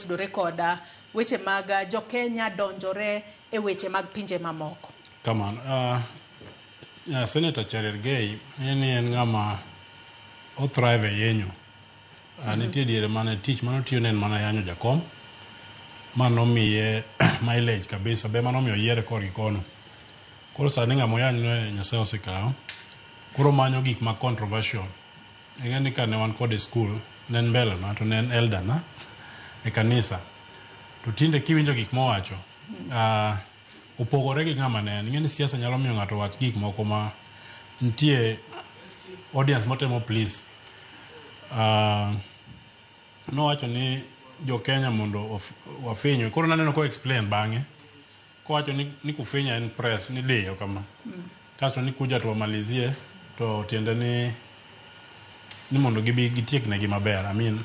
motudore kod weche mag jo-Kenya donjore e weche mag pinje mamoko. Kamano. Senator Cherargei en ni en ng'ama o thrive e yenyo. Nitie diere mane tich mane otiyo ne en mana yanyo jakom ma nomiye mileage kabisa be mano omiyo oyiere korgi kono. Koro sani ng'ama oyany no Nyasaye osekawo. Koro omanyo gik ma controversial. Ing'e ni kane wan kode e school ne en mbele na to ne en elder na e kanisa. To tinde kiwinjo gik mowacho opogore gi ng'ama ne en. Ing'e ni siasa nyalo miyo ng'ato wach gik moko ma nitie audience motemo please. Nowacho ni jo Kenya mondo wafinywe. Koro naneno ko explain bang'e. Kowacho ni kufinya en press ni diyo kama. Kasto ni kuja to wamalizie to tiende ni mondo gibi gitiek negi maber. I mean,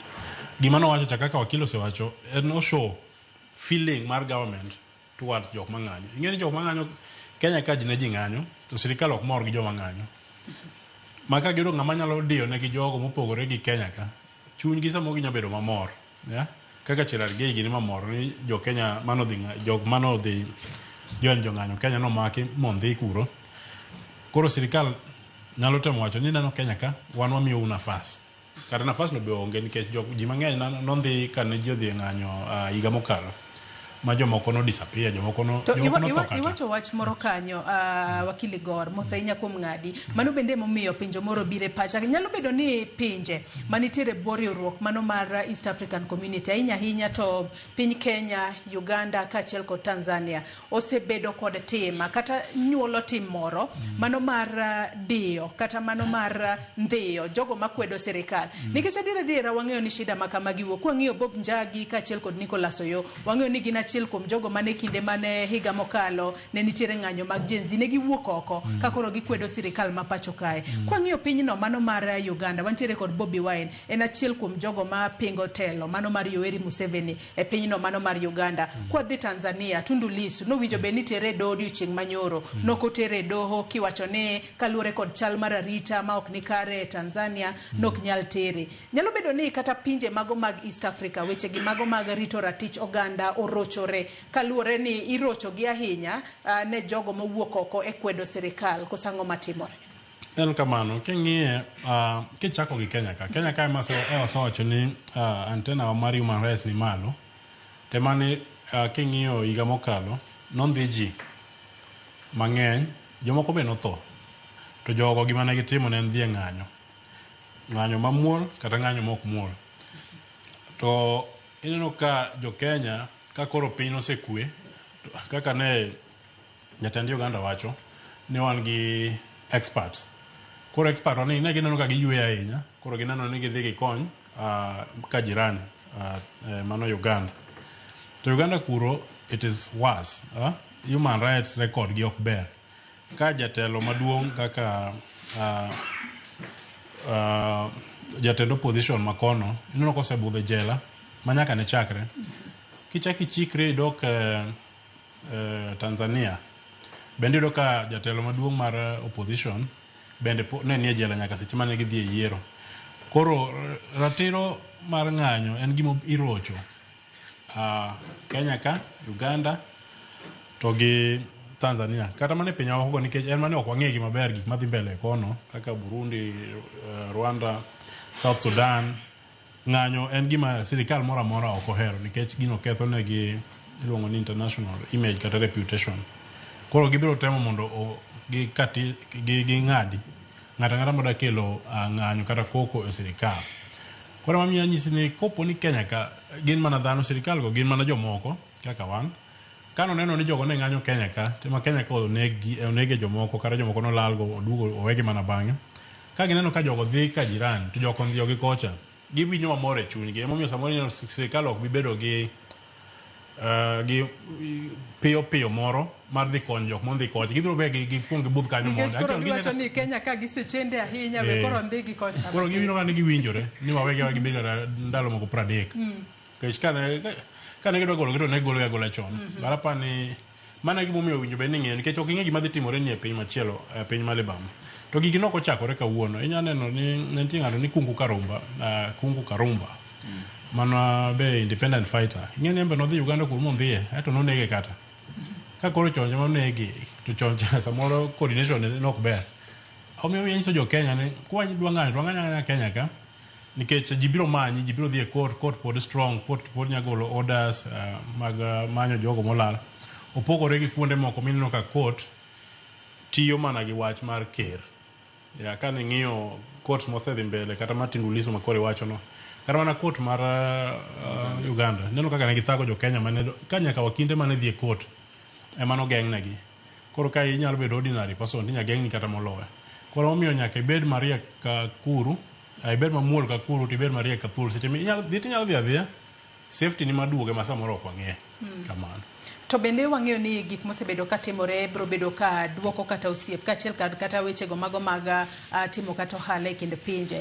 gima nowacho cha kaka wakil osewacho en oshow feeling mar government towards jok mang'anyo. Ing'e ni jok mang'anyo Kenya ka ji ne ji ng'anyo to sirikal ok mor gi joma ng'anyo. Ma ka giyudo ng'ama nyalo diyo negi jogo mopogore gi Kenya ka, chunygi samoro ginyalo bedo mamor. Yeah? Kaka Cherargei gini mamor ni jo Kenya manodhi jok manodhi join jong'anyo Kenya nomaki mondhi kuro. Koro sirikal nyalo temo wacho ni neno Kenya ka wan wamiyou nafas. Kata nafas no be onge nikech jok ji mang'eny nondhi kane ji odhi e ng'anyo higa mokalo ma jomoko no disappear, jomoko no To jomoko notho kata. Iwacho wach moro kanyo, Wakili Gor, mos ahinya kuom ng'adi. Mano bende emomiyo penjo moro biro e pacha. Nyalo bedo ni pinje manitiere e bwo riwruok mano mar East African Community, ahinya ahinya to piny Kenya, Uganda kaachiel kod Tanzania osebedo kod tim kata nyuolo tim moro mano mar diyo kata mano mar ndhiyo jogo makwedo sirikal. Nikech adier adiera wang'eyo ni shida ma kamagi wuok. Kwang'iyo Bob Njagi kaachiel kod Nicholas Oyoo, wang'eyo ni gin achiel kuom jogo mane kinde mane higa mokalo ne nitiere ng'anyo mag Gen Z, ne giwuok oko ka koro gikwedo sirikal ma pacho kae. Kwang'iyo pinyno mano mar Uganda, wantiere kod Bobi Wine, en achiel kuom jogo ma pingo telo mano mar Yoweri Museveni e pinyno mano mar Uganda. Kwadhi Tanzania, Tundu Lissu nowinjo bed ni tere e doho odiochieng' manyoro. Nok otere e doho kiwacho ni kaluwore kod chal mar arita ma ok ni kare e Tanzania, nok nyal tere. Nyalo bedo ni kata pinje mago mag East Africa, weche gi mago mag rito ratich oganda orochore kaluwore ni irocho gi ahinya ne jogo mowuok oko e kwedo sirikal. Koso ang'o matimore? En kamano, king'iye kichako gi Kenya ka, Kenya ka ema wasewacho ni antenna wa mar human rights ni malo. Te mane king'iyo higa mokalo, nondhi ji mang'eny, jomoko be notho. To jogo gima ne gitimo ne en dhi e ng'anyo. Ng'anyo mamuol kata ng'anyo mok muol. To ineno ka jo Kenya ka koro piny nosekwe, kaka ne jatend Uganda wacho ni wan gi experts. Koro expert ni ne gineno ka giyweyo ahinya, koro gineno ni gidhi gikony ka jirani mano Uganda. To Uganda kuro it is worse. Human rights record gi ok ber. Ka jatelo maduong' kaka jatend opposition makono ineno kosebudho e jela ma nyaka ne chakre. Kichak ichikri idok Tanzania bende iyudo ka jatelo maduong' mar opposition bende ne nie jela nyaka seche mane gidhi e yiero. Koro ratiro mar ng'anyo en gima irocho Kenya ka, Uganda to gi Tanzania. Kata mana e pinje mamoko go nikech en mane ok wang'e gi maber gik madhi mbele kono kaka Burundi, Rwanda, South Sudan. Ng'anyo en gima sirikal moro amora ok ohero nikech gino ketho negi iluongo ni international image kata reputation. Koro gibiro temo mondo gi ging'adi ng'ato ang'ata madwa kelo ng'anyo kata koko e sirikal. Koro emomiyo anyisi ni kopo ni Kenya ka gin mana dhano, sirikal go gin mana jomoko kaka wan. Kano neno ni jogo ne ng'anyo Kenya ka, tema Kenya ka onegi onege jomoko kata jomoko nolal go oduogo owegi mana bang'e. Ka gineno ka jogo dhi ka jirani to joko ondhiyo gi kocha, giwinjo mamor e chunygi. Emomiyo samoro ineno sirikal ok bi bedo gi gi piyo piyo moro mar dhi konyo jok mondhi kocha. Gibiro be gikuong gibudh kanyo Nikech mondo. koro Actually, giwacho gineno- ni Kenya ka gisechende ahinya we koro ndhi gi kocha. Koro giwinjo ka ni giwinjore ni wawegi aweya gibed kata ndalo moko 30. Nikech kane gidwa gologi to ne gologi agola chon. But aparo ni mano e gimomiyo owinjo bed ni ing'eyo nikech ok ing'e gima dhi timore ni e piny machielo e piny ma libamba. To gigi nok ochakore kawuono. Inya neno ni ne nitie ng'ato ni Kungu Karumba, Kungu Karumba. Mano be independent fighter. Ing'e ni en be nodhi Uganda kuro mondhiye, aeto nonege kata. Ka koro chon ema onegi, to chon cha samoro coordination ne ok ber. Omiyo anyiso jo Kenya ni kwa dwa ng'anyo to wang'any ang'anya Kenya ka nikech ji biro manyi, ji biro dhi e court, court pod strong, court pod nyalo golo orders mag manyo jogo molal. Opogore gi kuonde moko mineno ka court tiyo mana gi wach mar ker. Ya ka ning'iyo court mosedhi mbele kata mar Tundu Lissu makoro iwacho no. Kata mana court mar Uganda, neno kaka ne githago jo Kenya mane ka nyaka wakinde mane dhi e court ema nogeng'negi. Koro ka inyalo bedo ordinary person tinya geng'ni kata moloyo. Koro omiyo nyaka ibed mariek ka kuru, ibed mamuol ka kuru to ibed mariek ka thuol. Seche minyalo dhi tinyalo dhi adhiya, safety ni maduoge ma samoro ok wang'eyo. Kamano. To bende wang'eyo ni gik mosebedo ka timore biro bedo ka duoko kata osiep kaachiel kod kata wechego mago mag timo kata ohala e kind pinje.